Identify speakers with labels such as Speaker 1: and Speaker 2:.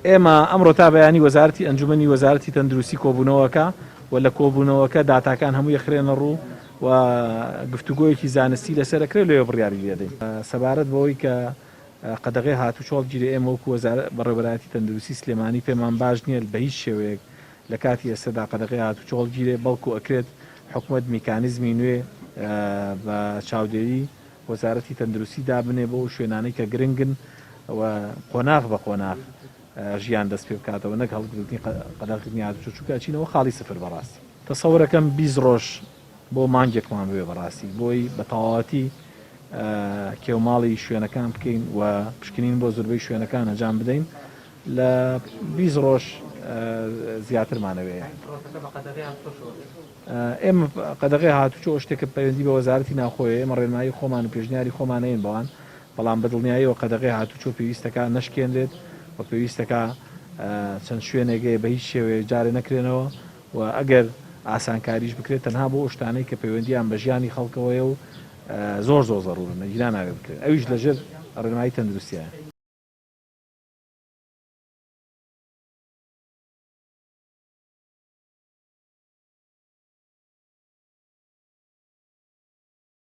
Speaker 1: ئێمە ئەمڕۆ تا بەیانی وەزارەتی ئەنجومەنی وەزارەتی تەندروستی کۆبوونەوەکە و لە کۆبوونەوەکە داتاکان هەموو یەخرێنە ڕوو و گفتوگۆیەکی زانستی لەسەر ئەکرێت لەوێ بڕیاری لێدەین. سەبارەت بەوەی کە قەدەغەی هاتوچۆ هەڵگیرێ ئێمە وەکو وەزارەت بەڕێوەبەرایەتی تەندروستی سلێمانی پێمان باش نییە بە هیچ شێوەیەک لە کاتی ئێستەدا قەدەغەی هاتوچۆ هەڵگیرێ بەڵکو ئەکرێت حکومەت میکانیزمی نوێ بە چاودێری وەزارەتی تەندروستی دابنێ بۆ ئەو شوێنانەی کە گرنگن و قۆناغ بە قۆناغ ژیان دەست پێ بکاتەوە نەک هەڵگرتنی قەدەغکردنی هاتوچۆ چونکە ئەچینەوە خاڵی سفر بەڕاستی. تەسەورەکەم 20 ڕۆژ بۆ مانگێکمان بوێ بەڕاستی بۆی بە تەواوەتی کێوماڵی شوێنەکان بکەین و پشکنین بۆ زوربەی شوێنەکان ئەنجام بدەین لە 20 ڕۆژ زیاترمانەوێ. ئێمە قەدەغەی هاتوچۆ شتێکە پەیوەندی بە وەزارەتی ناوخۆیە، ئێمە ڕێنمایی خۆمان و پێشنیاری خۆمان ئەیەن بەوان، بەڵام بە دڵنیاییەوە قەدەغەی هاتوچۆ پێویستەکا نەشکێنرێت و پێویستەکا چەند شوێنێک هەیە بە هیچ شێوەیەک جارێ نەکرێنەوە و ئەگەر ئاسانکاریش بکرێت تەنها بۆ ئەو شتانەی کە پەیوەندییان بە ژیانی خەڵکەوەیە و زۆر زۆر زەرورن ئەگینا نابێت بکرێن ئەویش لەژێر ڕێنمایی تەندروستیایە.